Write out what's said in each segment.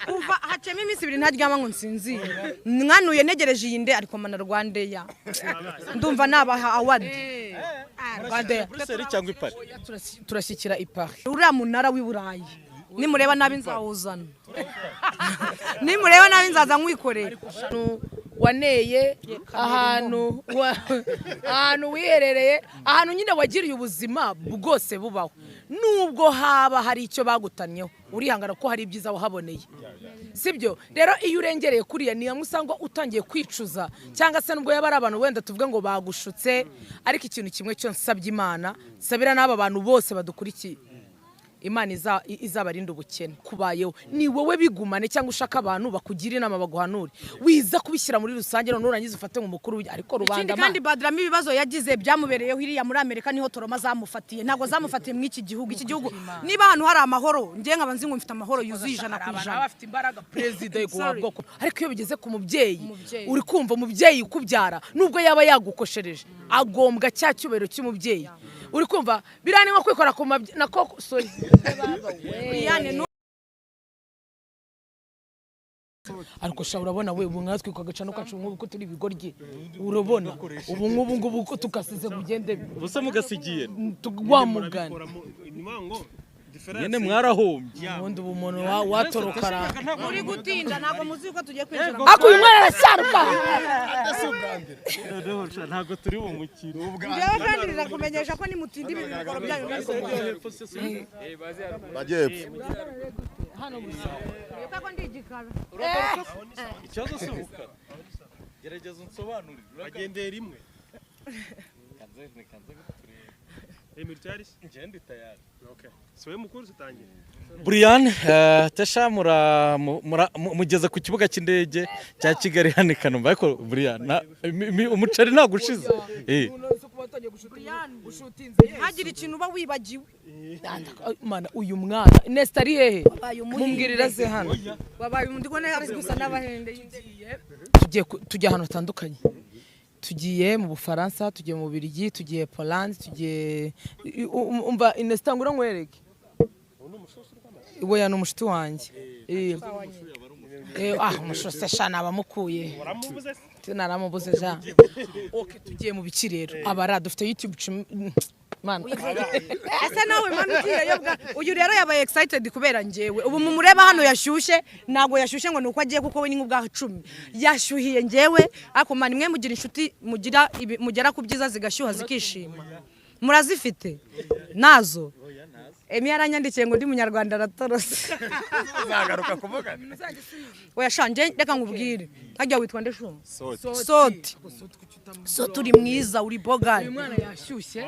Kuva hacemo iminsi 2 ntaryama ngo nsinzire, mwanuye ntegereje iyi nde, ariko mana, RwandAir, ndumva nabaha award. RwandAir. Buruseli cyangwa i Paris? Turashyikira i Paris. Uriya munara w'i Burayi, nimureba nabi nzawuzana, nimureba nabi nzaza nkwikoreye. Waneye ahantu ahantu wiherereye, ahantu nyine wagiriye ubuzima bwose bubaho, nubwo haba hari icyo bagutannyeho, urihangana ko hari ibyiza wahaboneye, sibyo? Rero iyo urengereye kuriya, ni hamwe usanga utangiye kwicuza, cyangwa se nubwo yaba ari abantu wenda tuvuge ngo bagushutse. Ariko ikintu kimwe cyo nsabye Imana, nsabira n'aba bantu bose badukurikiye, Imana izabarinda ubukene. Kubayeho ni wowe, bigumane, cyangwa ushaka abantu bakugira inama, baguhanure, wiza kubishyira muri rusange none urangiza ufate nk'umukuru ariko rubanda. Ikindi kandi, Badrama ibibazo yagize byamubereyeho iriya muri Amerika, niho trauma zamufatiye, ntabwo zamufatiye muri iki gihugu. Iki gihugu niba ahantu hari amahoro, njye nkaba nzi ngo mfite amahoro yuzuye ijana ku Abantu ijana. baba bafite imbaraga, perezida yego wa Sorry. bwoko, ariko iyo bigeze ku mubyeyi, Umubyeyi. uri kumva, umubyeyi ukubyara, nubwo yaba yagukoshereje, agombwa cya cyubahiro cy'umubyeyi. Uri kumva, biriya ni nko kwikora ku mabyi nako, sorry. Brianne, Ariko sha, urabona we, ubu nkatwe kagaca no kacu nk'ubu ko turi ibigoryi, urabona ubu nk'ubu ngubu ko tukasize bugende. Ubusa mugasigiye. Wamugana. Nyine mwarahombye. Ubundi ubu umuntu watorokara. Muri gutinda, ntabwo muzi ko tugiye kwinjira. Ariko uyu mwana arasharuka. Ntabwo turi bumukire. Njyewe kandi rirakumenyesha ko nimutinda ibi bikoro byanyu. Majyepfo. Wibuke ko ndi igikara. Ikibazo si ubukara, gerageza unsobanurire. Bagendeye rimwe. Kanze turebe. Emir Charles. Ngende tayari. Okay, si wowe mukuru, tutangira. Brian, Tesha, mugeze ku kibuga cy'indege cya Kigali hano i Kanombe, ariko Brian, umuceri ntabwo ushize. Ntagire ikintu uba wibagiwe. Mana, uyu mwana Nesta ari hehe? Wabaye umuhinde. Mumbwirira ze hano. Wabaye undi ko ari gusa n'abahende. Tugiye tujya ahantu hatandukanye, tugiye mu Bufaransa, tugiye mu Bubiligi, tugiye Poland, tugiye umva Nesta, ngura nkwereke, we ni umushuti wanjye. Ah, umushuti sha, nabamukuye. Waramubuze se? Naramubuze ja. Okay, tugiye mu biki rero? Abara dufite YouTube mana. Ese nawe mwana ugiyeyo bwa uyu rero yabaye excited kubera njyewe. Ubu mumureba hano yashyushye, ntabwo yashyushye ngo ni uko agiye, kuko we ni nk'ubwa 10 yashyuhiye njyewe. Ariko mani, mwe mugira inshuti, mugira mugera ku byiza zigashyuha, zikishima, murazifite nazo. Emi yaranyandikiye ngo ndi munyarwanda aratorose. Uzagaruka kuvuga. Oya sha, njye reka nkubwire, hajya witwa nde shu? Soti. Soti, Soti, uri mwiza, uri bogari. Uyu mwana yashyushye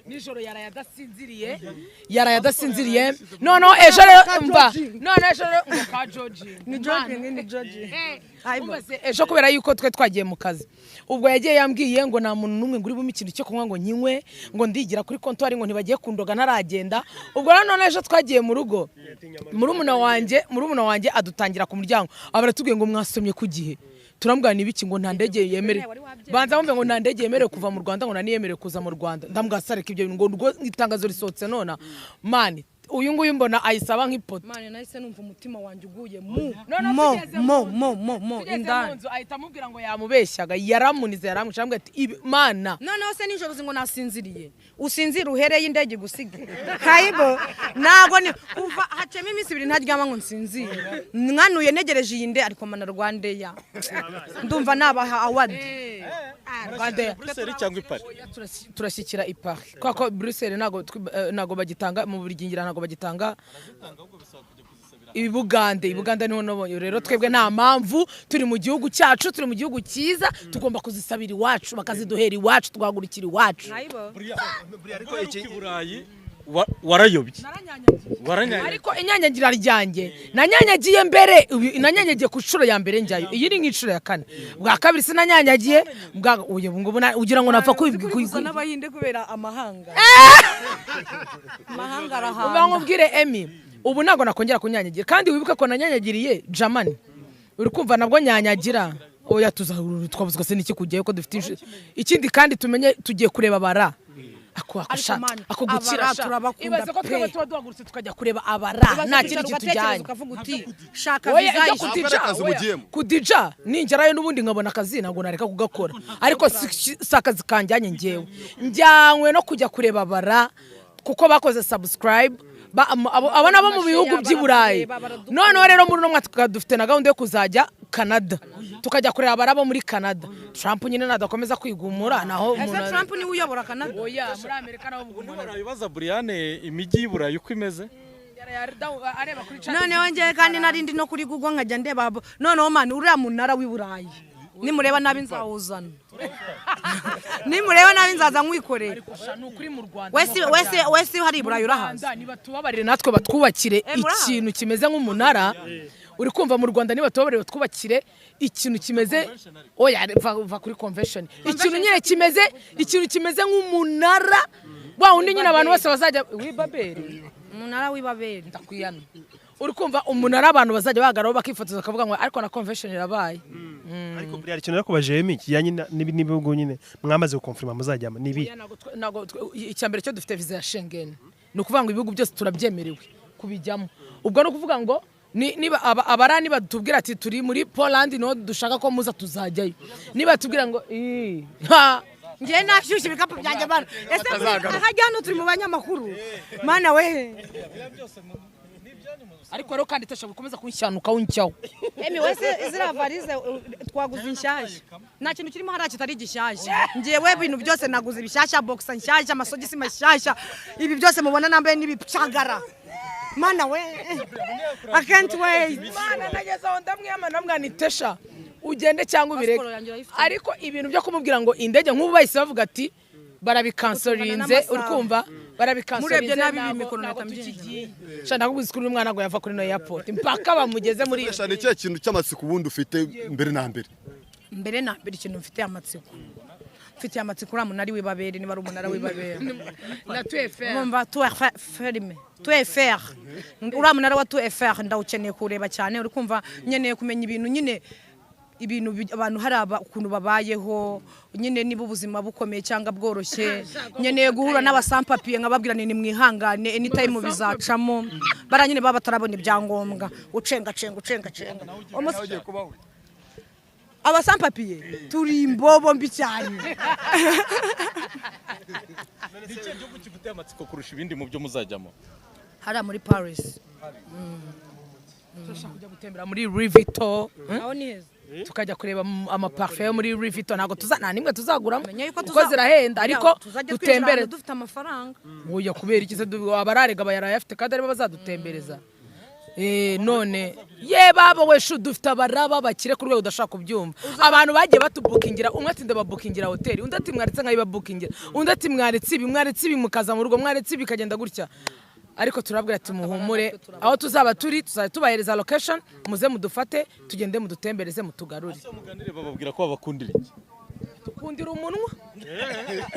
nijoro, yaraye adasinziriye, yaraye adasinziriye. Noneho ejo rero, mva, none ejo rero ngo ka George. Ni jogging, ni jogging. Umva se, ejo kubera yuko twe twagiye mu kazi, ubwo yagiye yambwiye ngo nta muntu n'umwe ngo uri bume ikintu cyo kunywa, ngo nyinywe, ngo ndigira kuri comptoir, ngo ntibagiye kundoga ntaragenda. Ubwo rero none ejo twagiye mu rugo, murumuna wanjye adutangira ku muryango, aba aratubwiye ngo mwasomye ku gihe. Turamubwira ni ibiki? Ngo nta ndege yemerewe, banza wumve, ngo nta ndege yemerewe kuva mu Rwanda, ngo nta niyemerewe kuza mu Rwanda. Ndamubwira sareka ibyo bintu, ngo rwo itangazo risohotse nona. Mani, uyu nguyu mbona ayisaba nk'ipoto. Mani, nahise numva umutima wanjye uguye mu Noneho mo tugeze mo mu nzu. mo mo mo Tugeze mu indani. nzu, ahita amubwira ngo yamubeshyaga, yaramunize, yaramwica, aramubwira ati mana. Noneho se nijoro uzi ngo nasinziriye? Usinzire uhereye indege igusige kayibo. Ntabwo ni kuva hacemo iminsi 2 ntaryama ngo nsinzire, mwanuye ntegereje iyi nde, ariko mana, RwandAir, ndumva nabaha award. RwandAir. Buruseli cyangwa i Paris? Turashyikira i Paris, kubera ko Buruseli ntabwo bagitanga, mu Bubiligi ngira ntabwo bagitanga. I Bugande, i Bugande niho nabonye. Rero twebwe nta mpamvu, turi mu gihugu cyacu, turi mu gihugu cyiza, tugomba kuzisabira iwacu, bakaziduhera iwacu, tugahagurukira iwacu. Ariko iki i Burayi warayobye, waranyanyagiye. Ariko inyanyagira ryanjye nanyanyagiye mbere, nanyanyagiye ku nshuro ya mbere njyayo, iyi ni nk'inshuro ya kane. Bwa kabiri sinanyanyagiye, bwa uyu ngubu ugira ngo napfa Gusa n'abahinde kubera amahanga, amahanga Uba arahanda. Nkubwire Emi, ubu ntabwo nakongera kunyanyagira, kandi wibuke ko nanyanyagiriye Germany, uri kumva, nabwo nyanyagira. Oya, tuzahurura, twabuzwa se n'iki kujyayo ko dufite ikindi kandi tumenye tugiye kureba bara. Ako Ariko sha, man, ako gukira abara sha. turabakunda Ibaze ko pe. twebwe tuba duhagurutse tukajya kureba abara nta kindi ugatekereza kitujyanye. ukavuga uti shaka Oya, viza ibyo yishyura. kudija, Ntabwo ari akazi oya, mugiyemo. kudija ningerayo n'ubundi nkabona akazi, ntabwo nareka kugakora, ariko si akazi kanjyanye. Njyewe njyanywe no kujya kureba abara kuko bakoze subscribe. Abo nabo mu bihugu by'i Burayi. Noneho rero muri uno mwaka tukaba dufite na gahunda yo kuzajya Canada, tukajya kureba abara bo muri Canada. Trump nyine nadakomeza kwigumura naho Ese umuntu. Trump niwe uyobora Canada? Oya, muri Amerika naho umuntu Barabibaza Brianne imijyi y'i Burayi uko imeze. Areba kuri chat. Noneho ngewe kandi narindi no kuri Google nkajya ndeba noneho man, uriya munara w'i Burayi nimureba nabi nzawuzana, nimureba nabi nzaza nkwikoreye. Ni ukuri mu Rwanda. Wese hari i Burayi urahazi? Rwanda niba tubabarire natwe batwubakire Murahazi? ikintu kimeze nk'umunara. Uri kumva, mu Rwanda niba tubabarire batwubakire ikintu kimeze, oya, va kuri convention, ikintu nyine kimeze, ikintu kimeze nk'umunara wa wundi nyine abantu bose bazajya w'Ibabeli. Umunara w'i Babeli. Ndakwiyana, uri kumva, umunara abantu bazajya bahagararaho bakifotoza bakavuga ngo ariko na convention irabaye. Ariko buriya ikintu nakubaje Emi kijyanye n'ibihugu nyine mwamaze gukonfirma muzajyamo ni ibi? Oya, ntabwo icya mbere cyo dufite viza ya Schengen, ni ukuvuga ngo ibihugu byose turabyemerewe kubijyamo. Ubwo ni ukuvuga ngo niba abarani batubwira ati turi muri Poland niho dushaka ko muza, tuzajyayo. Niba tubwira ngo "Ii, ha." Ngewe nashyushye ibikapu byanjye bana. Ese ahajya hano turi mu banyamakuru, mana we. Ariko rero kandi tesha gukomeza kunshyanuka uncyaho. Emi wese ziriya varize twaguze inshyashya, nta kintu kirimo hariya kitari gishyashya. Ngewe ibintu byose naguze ibishyashya, boxer nshyashya, amasogisi mashyashya, ibi byose mubona nambaye n'ibicagara. Mana we, I can't wait. Mana, nageze aho ndamwiyama, ndamwana itesha ugende cyangwa ubireke. Pasiporo yanjye urayifite? Ariko ibintu byo kumubwira ngo indege nk'ubu bahise bavuga ati barabikansorinze. N'amasaha. Uri kumva, barabikansorinze. Murebye nabi ibi ntabwo- mikoro ntabwo nahita mbyinjira. tukigiye. Sha, ndakubwiza ukuri, umwana ngo yava kuri no airport mpaka bamugeze muri iyo. Ni ikihe kintu cy'amatsiko ubundi ufite mbere na mbere? Mbere na mbere ikintu mfitiye amatsiko, mfitiye amatsiko uriya munara w'Ibaberi, niba ari umunara w'Ibaberi. Na tuefr. Numva tour ferme, tour Eiffel, uriya munara wa tour Eiffel ndawukeneye kuwureba cyane. Uri kumva, nkeneye kumenya ibintu nyine, ibintu abantu hari ukuntu babayeho nyine, niba ubuzima bukomeye cyangwa bworoshye. Nkeneye guhura n'aba sans-papiers nkababwira ni nimwihangane, anytime bizacamo. Bara nyine baba batarabona ibyangombwa, ucengacenga ucengacenga. Aba sans-papiers turi imbobo mbi cyane. Ni ikihe gihugu kiguteye amatsiko kurusha ibindi mu byo muzajyamo? Hariya muri Paris. Turashaka kujya gutembera muri Louis Vuitton. Aho ni heza. Tukajya kureba amaparfum yo muri Louis Vuitton. Ntabwo tuza, nta nimwe tuzaguramo Menya yuko kuko zirahenda, ariko tuzajya twinjira dutembere. ahantu dufite amafaranga. Oya, kubera iki se? Abararega bayarayafite kandi aribo bazadutembereza. None ye baba we shu, dufite abaraba bakire ku rwego udashaka kubyumva. Abantu bagiye batubukingira, umwe ati ndababukingira hoteli, undi ati mwaretse nkayibabukingira, undi ati mwaretse ibi, mwaretse ibi, mukaza mu rugo, mwaretse ibi, bikagenda gutya. Ariko turabwira ati muhumure, aho tuzaba turi tuzajya tubahereza location, muze mudufate tugende mudutembereze mutugarure. Muganire, bababwira ko babakundira iki? Dukundira umunwa.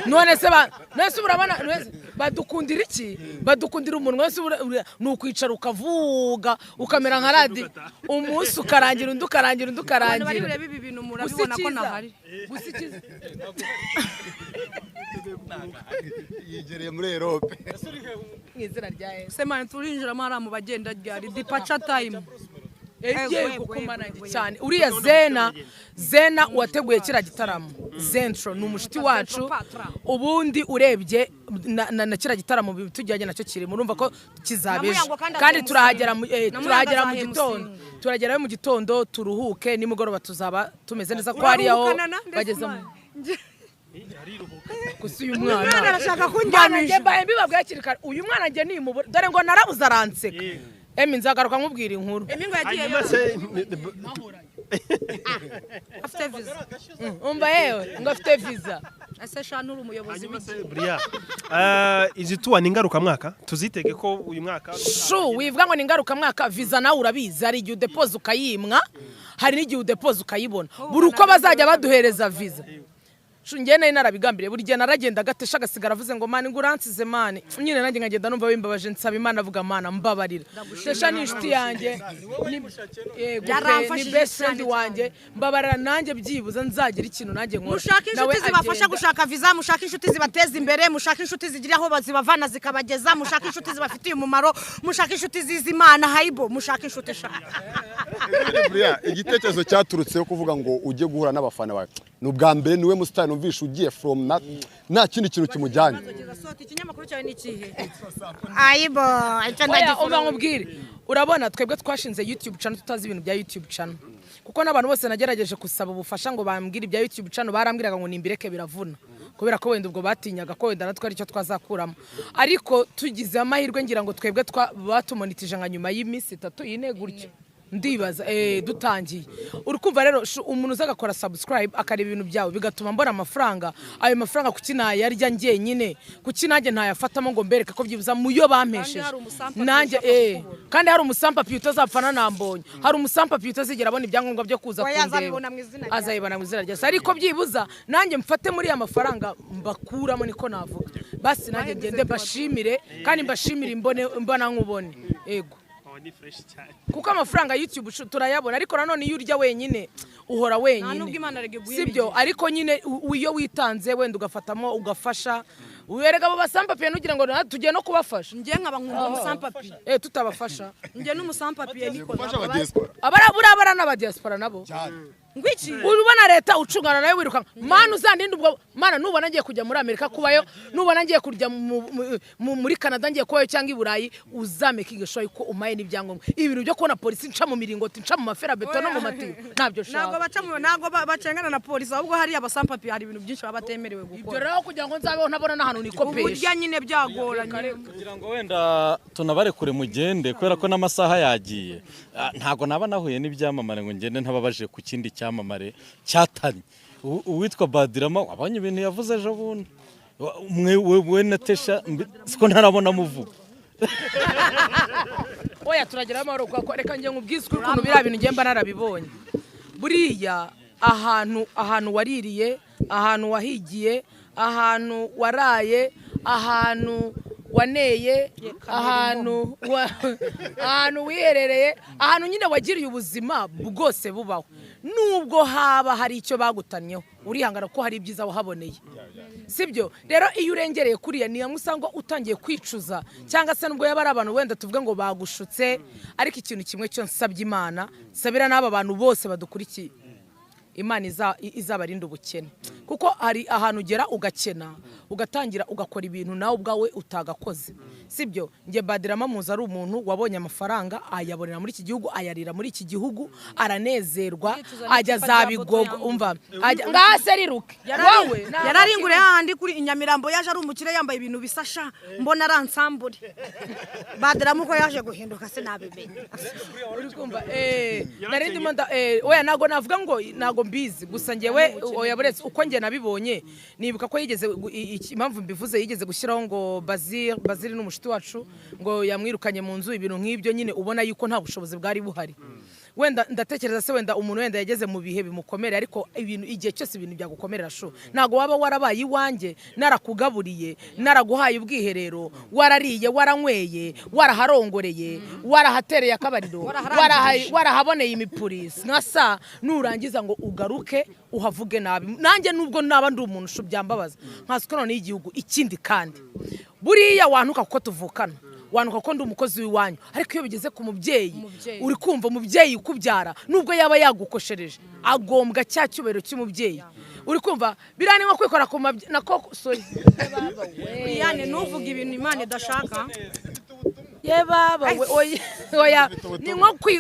None se none se urabona, none se badukundira iki? Badukundira umunwa. None se ni ukwicara ukavuga ukamera nka radi, umunsi ukarangira, undi ukarangira, undi Abantu bari ukarangira. burebe ibi bintu Gusa murabibona ko icyiza, nahari. Gusa icyiza Yigereye muri Europe. Mu izina rya Yesu. Se man, turinjiramo hariya mu bagenda ryari departure time? Yego. Yego, Kumana yego, yego. cyane uriya Zena, Zena wateguye kiriya gitaramo, Zentro, ni umushuti wacu. Ubundi urebye na kiriya gitaramo tujyanye nacyo kiri, murumva ko kizaba ejo. Namuyango kandi Kandi azahemusinga. turahagera Namuyango turahagera mu azahemusinga. gitondo, turagerayo mu gitondo turuhuke, nimugoroba tuzaba tumeze neza ko hariya aho Uraruhukana na ndetse bageze mu Imana. Gusa uyu Umwana mwana arashaka mwana njye kundyamisha. mbaye mbibabwiye hakiri kare, uyu mwana njye nimubura dore ngo narabuze aranseka. Emi, nzagaruka nkubwira inkuru. Emi ngo yagiye Hanyuma se afite visa. Umva yewe, ngo afite visa. Ese sha, nturi umuyobozi Hanyuma se w'igihugu? Buriya izi tour ni ngarukamwaka, tuzitege ko uyu mwaka? Shu, wivuga ngo ni ngarukamwaka. Visa nawe urabizi, hari igihe udepoza ukayimwa, hari n'igihe udepoza ukayibona. Buri uko bazajya baduhereza visa. Njye nari narabigambiriye, buri gihe naragenda agatesha agasigara avuze ngo "Man, ngo uransize, man." Nyine nanjye nkagenda numva bimbabaje, nsaba Imana, avuga "Mana, mbabarira." Tesha ni inshuti yanjye, yego pe, ni Yaramfashije best friend cyane. wanjye. Mbabarira nanjye byibuze nzagira ikintu nanjye nkora. Mushake Nawe inshuti zibafasha agenda. gushaka viza, mushake inshuti zibateza imbere, mushake inshuti zigira aho zibavana zikabageza, mushake inshuti zibafitiye umumaro, mushake inshuti zizi Imana. Hayibo, mushake inshuti shaka. Buriya igitekerezo cyaturutseho kuvuga ngo ujye guhura n'abafana bawe, ni ubwa mbere niwe musitari numvishe ugiye from nta kindi kintu kimujyanye. Ikinyamakuru cyawe ni ikihe? Ayibo, icyo Oya, umva nkubwire. Urabona twebwe twashinze YouTube channel tutazi ibintu bya YouTube channel, kuko n'abantu bose nagerageje gusaba ubufasha ngo bambwire ibya YouTube channel barambwiraga ngo nimbireke biravuna, kubera ko wenda ubwo batinyaga ko wenda natwe aricyo twazakuramo. Ariko tugize amahirwe, ngira ngo twebwe batumonetije nka nyuma y'iminsi 3, 4 gutyo, ndibaza dutangiye. Uri kumva rero, umuntu uza agakora subscribe, akareba ibintu byawe, bigatuma mbona amafaranga. Ayo mafaranga kuki nayarya njyenyine? Kuki nanjye ntayafatamo ngo mbereke ko byibuza mu yo bampesheje Kandi hari umusampapi nanjye ushaka kukubona. Kandi hari umusampapi utazapfana nambonye, hari umusampapi utazigera abona ibyangombwa byo kuza Oya, kundeba. Azabibona mu izina rya Azayibona mu izina rya se. Ariko byibuza nanjye mfate muri ya mafaranga mbakuramo, niko navuga. Basi nanjye ngende mbashimire, kandi mbashimire imbone mbona nkubone. Ego. Ni fresh cyane. Kuko amafaranga ya YouTube turayabona, ariko nanone iyo urya wenyine uhora wenyine. Nta nubwo Imana erega iguha Sibyo? imigisha. Ariko nyine iyo witanze wenda ugafatamo ugafasha, werega abo basampapiye, nugira ngo natwe tugiye no kubafasha. Njye nkaba nkunda umusampapi. Tutabafasha. Njye n'umusampapiye niko. Gufasha abadiaspora. Abara buriya bara n'abadiaspora nabo. Cyane. Ngwiki? Ubona leta ucungana nayo wirukanka. Mana uzandinde ubwo, Mana, nubona ngiye kujya muri Amerika kubayo, nubona ngiye kujya muri Canada ngiye kubayo cyangwa i Burayi, uzamakinge sure ko umpaye n'ibyangombwa. Ibintu byo kubona polisi nca mu miringoti, nca mu maferabeto no mu matiyo, ntabyo Ntabwo nshaka. Baca mu, ntabwo bacengana na polisi, ahubwo hariya abasampapi hari ibintu byinshi baba batemerewe Ibyo gukora. rero kugira ngo nzabeho ntabona n'ahantu nikopesha. Uburyo nyine byagoranye. Kugira ngo wenda tunabarekure mugende, kubera ko n'amasaha yagiye. Ntabwo naba nahuye n'ibyamamare ngo ngende ntababaje ku kindi cyamamare cyatanye. Uwitwa Badirama, wabonye ibintu yavuze ejo bundi. Mwe we na Tesha siko ntarabona muvuga. Oya, turageraho amahoro, kuko reka njye nkubwize ukuri ukuntu biriya bintu njye mba narabibonye. Buriya ahantu waririye, ahantu wahigiye, ahantu waraye, ahantu waneye, ahantu wiherereye, ahantu nyine wagiriye ubuzima bwose bubaho, nubwo haba hari icyo bagutannyeho, urihangana kuko hari ibyiza wahaboneye. Sibyo? Rero iyo urengereye kuriya, ni hamwe usanga utangiye kwicuza, cyangwa se nubwo yaba ari abantu wenda tuvuge ngo bagushutse. Ariko ikintu kimwe cyo nsabye Imana, nsabira n'aba bantu bose badukurikiye, Imana izabarinda ubukene, kuko hari ahantu ugera ugakena, ugatangira ugakora ibintu nawe ubwawe utagakoze. Sibyo? Njye Badirama muzi ari umuntu wabonye amafaranga, ayabonera muri iki gihugu, ayarira muri iki gihugu, aranezerwa. Yicuza Ajya n'icupa za rya Bigogo. Boto yanguye. Umva, ngaha se riruke wowe. Yararinguriye hahandi kuri Inyamirambo, yaje ari umukire yambaye ibintu bisa sha, mbona aransambure. Badirama uko yaje guhinduka sinabimenya. Uri kumva, nari ndimo oya, ntago navuga ngo ntago mbizi, gusa njyewe, oya, buretse uko njye nabibonye, nibuka ko yigeze impamvu mbivuze, yigeze gushyiraho ngo Bazil, Bazil ni umushuti wacu, ngo yamwirukanye mu nzu, ibintu nk'ibyo nyine ubona yuko nta bushobozi bwari buhari. Wenda ndatekereza se wenda umuntu wenda yageze mu bihe bimukomere, ariko ibintu igihe cyose ibintu byagukomerera shu, ntabwo waba warabaye iwanjye, narakugaburiye, naraguhaye ubwiherero, warariye, waranyweye, waraharongoreye, warahatereye akabariro, warahaboneye imipurisi nka sa, nurangiza ngo ugaruke uhavuge nabi. Nanjye nubwo naba ndi umuntu shu, byambabaza nkasiko none y'igihugu. Ikindi kandi, buriya wantuka kuko tuvukana, wanuka ko ndi umukozi w'iwanyu, ariko iyo bigeze ku mubyeyi, Umubyeyi. uri kumva, umubyeyi ukubyara, nubwo yaba yagukoshereje, agombwa cya cyubahiro cy'umubyeyi. Uri kumva, biriya ni nko kwikora ku mabyi nako, sorry. Liliane, ntuvuge ibintu Imana idashaka. Ye baba we, oya, oya,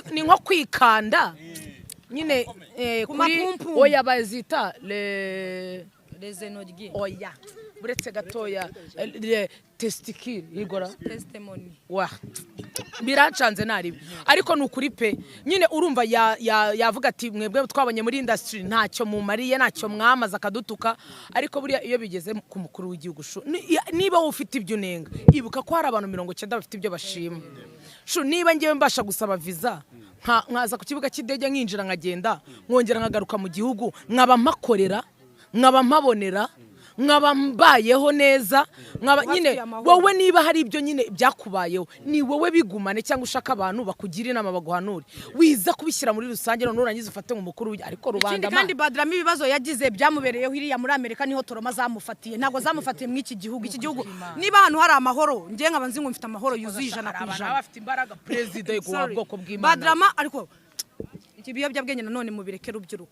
ni nko kwikanda nyine Ku kuri mapumpu. Oya, bazita le Rezenoryi. Oya, buretse gatoya, le testicule igora. Testimony. Wa birancanze naribi, ariko ni ukuri pe. Nyine urumva yavuga ati mwebwe twabonye muri industry ntacyo mumariye, ntacyo mwamaze, akadutuka. Ariko buriya iyo bigeze ku mukuru w'igihugu shu, niba wowe ufite ibyo unenga, ibuka ko hari abantu 90 bafite ibyo bashima shu. Niba ngewe mbasha gusaba visa, nkaza ku kibuga cy'indege, nkinjira, nkagenda, nkongera nkagaruka mu gihugu, nkaba mpakorera. Nkaba mpabonera, nkaba mbayeho neza, nkaba nyine Uhafitiye amahoro. Wowe niba hari ibyo nyine byakubayeho, ni wowe bigumane, cyangwa ushaka abantu bakugira inama baguhanure, wiza kubishyira muri rusange. None nurangiza ufate ngo umukuru ariko Ikindi rubanda kandi, ma Badrama ibibazo yagize byamubereyeho iriya muri Amerika, niho trauma zamufatiye, ntabwo zamufatiye muri iki gihugu. Iki gihugu niba ahantu hari amahoro, njye nkaba nzi ngo mfite amahoro yuzuye ijana ku Hari abantu ijana. baba bafite imbaraga, perezida yego wa Sorry. bwoko bw'Imana. Badrama, ariko iki biyobyabwenge nanone mubireke, rubyiruko.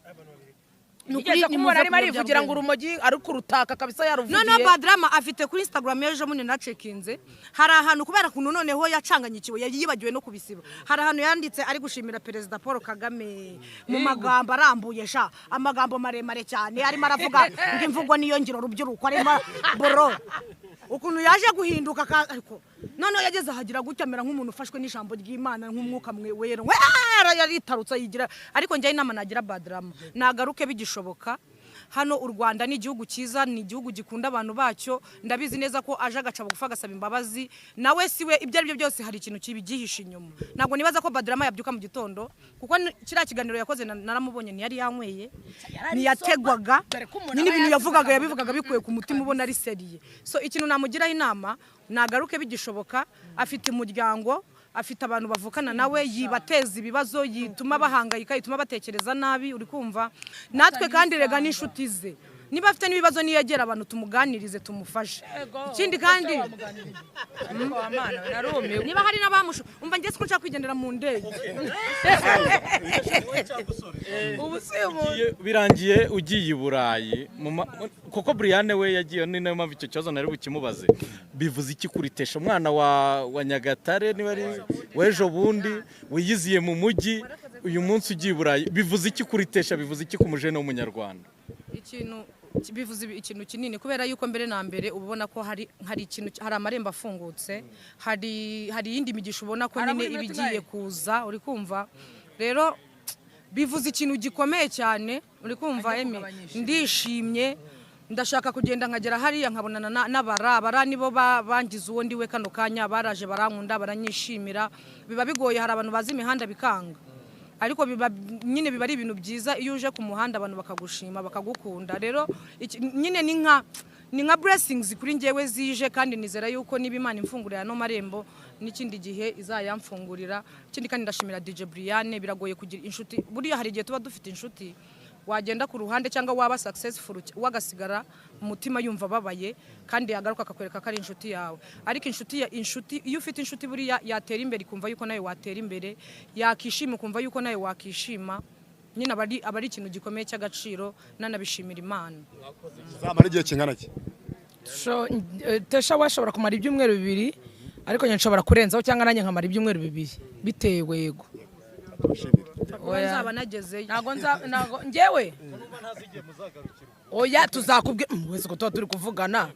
Ni ukuri, Nigeze kumubona nimuve arimo ku arivugira ngo biyobyabwenge. Urumogi ariko urutaka kabisa yaruvugiye. Noneho Badrama afite kuri Instagram ejo bundi nacekinze, hari ahantu, kubera ukuntu noneho yacanganyikiwe yibagiwe no kubisiba, hari ahantu yanditse ari gushimira Perezida Paul Kagame mu magambo arambuye sha, amagambo maremare cyane, arimo aravuga ngo imvugo niyo ngiro, rubyiruko, arimo boro ukuntu yaje guhinduka ariko noneho yageze ahagira gutya amera nk'umuntu ufashwe n'ijambo ry'Imana, nk'umwuka mwe wera we yaritarutse yigira. Ariko njyewe inama nagira Badrama, nagaruke bigishoboka. Hano u Rwanda ni igihugu cyiza, ni igihugu gikunda abantu bacyo. Ndabizi neza ko aje agaca bugufi agasaba imbabazi, nawe si we, ibyo ari byo byose hari ikintu kibigihishe inyuma. Ntabwo nibaza ko Badrama yabyuka mu gitondo, kuko kiriya kiganiro yakoze naramubonye, ntiyari yanyweye, ntiyategwaga. Dore ko umuntu Nyine aba ibintu yasize yavugaga akavuga. yabivugaga bikuye ku mutima, ubona ari sérieux. So ikintu namugiraho inama, nagaruke bigishoboka. Afite umuryango, afite abantu bavukana nawe, yibateza ibibazo, yituma bahangayika, yituma batekereza nabi, uri kumva? Natwe kandi rega n'inshuti ze, niba afite n'ibibazo niyegera abantu tumuganirize, tumufashe. Ikindi kandi, Ariko wa Mana, narumiwe. niba hari n'abamushu, umva, njye siko nshaka kwigendera mu ndege. Ubu si umuntu Birangiye ugiye i Burayi kuko Brian we yagiye, ni nayo mpamvu icyo kibazo nari bukimubaze. Bivuze iki kuri Tesha, umwana wa Nyagatare, niba ari w'ejo bundi wiyiziye mu mujyi, uyu munsi ugiye i Burayi? Bivuze iki kuri Tesha? Bivuze iki ku mujene w'umunyarwanda? Ikintu bivuze ikintu kinini, kubera yuko mbere na mbere uba ubona ko hari ikintu, hari amarembo afungutse, hari iyindi migisha ubona ko nyine Harabura iba iminota igiye ingahe? kuza, uri kumva? Rero bivuze ikintu gikomeye cyane, uri kumva? Ajya Emi, kugabanyisha. ndishimye, ndashaka kugenda nkagera hariya nkabonana n'abara abara nibo bangize uwo ndiwe kano kanya. Baraje barankunda, baranyishimira. Biba bigoye, hari abantu bazi imihanda bikanga, ariko biba nyine biba ari ibintu byiza iyo uje ku muhanda abantu bakagushima, bakagukunda. Rero nyine ni nka blessings kuri njyewe zije, kandi nizera yuko niba Imana imfungurira ano marembo, n'ikindi gihe izayamfungurira. Ikindi kandi, ndashimira DJ Brian. Biragoye kugira inshuti. Buriya hari igihe tuba dufite inshuti, wagenda ku ruhande cyangwa waba successful, wagasigara umutima yumva ababaye, kandi yagaruka akakwereka ko ari inshuti yawe. Ariko inshuti ya inshuti, iyo ufite inshuti, buriya yatera imbere ikumva yuko nawe watera imbere, yakishima ukumva yuko nawe wakishima. Nyine aba ari ikintu gikomeye cy'agaciro, nanabishimira Imana. Zamara igihe kingana ki? Tesha we ashobora kumara ibyumweru 2, ariko njye nshobora kurenzaho, cyangwa nanjye nkamara ibyumweru 2, bitewe, yego. Kuba nzaba nagezeyo. Ntago nza, ntago njyewe, oya, tuzakubwira wese ko tuba turi kuvugana,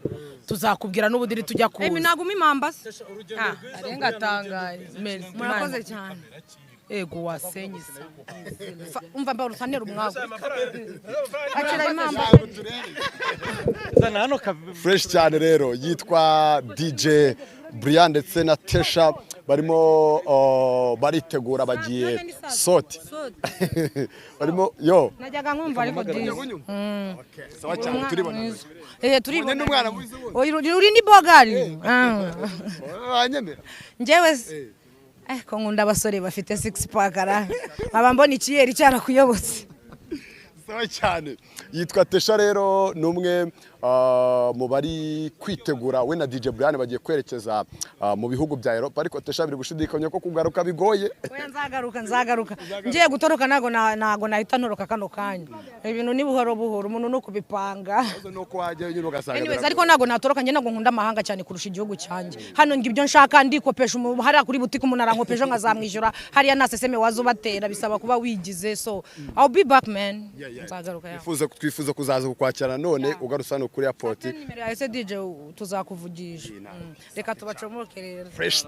tuzakubwira n'ubudiri tujya Emi, kuza. naguma impamba se. Ah, arenga atangaye. Merci. Murakoze cyane. Ego, wasenyise. Umva, mba urusanera umwaku, akira impamba. Zana hano Fresh cyane. Rero yitwa DJ Brian ndetse na Tesha, barimo baritegura, bagiye soti barimo yo. Najyaga nkumva ariko disi. Sawa cyane, turibona. Eh, turibona. N'umwana mwiza ubundi. Oya, uri ni bogari. Ah. Wanyemera? Njyewe se ko nkunda abasore bafite six pack ara, nkaba mbona ikiyeri cyarakuyobotse. Sawa cyane. Yitwa Tesha rero, ni umwe mu bari kwitegura, we na DJ Brian bagiye kwerekeza mu bihugu bya Europa, ariko Tesha biri gushidikanya ko kugaruka bigoye. Oya, nzagaruka, nzagaruka. Ngiye gutoroka, ntago nahita ntoroka kano kanya. Ibintu ni buhoro buhoro, umuntu no kubipanga. Nuko wajyayo nyine ugasanga Anyways, ariko ntago natoroka. Njye ntago nkunda amahanga cyane kurusha igihugu cyanjye. Hano ngo ibyo nshaka ndikopesha hariya kuri butike, umuntu arankopesha nkazamwishyura. Hariya nta seseme waza ubatera, bisaba kuba wigize. So I'll be back, man, nzagaruka ya. Twifuza kuzaza kukwakira none ugarutse hano kuri airport. Nimero ya ese DJ, tuzakuvugisha. Reka tubacomoke rero. Fresh.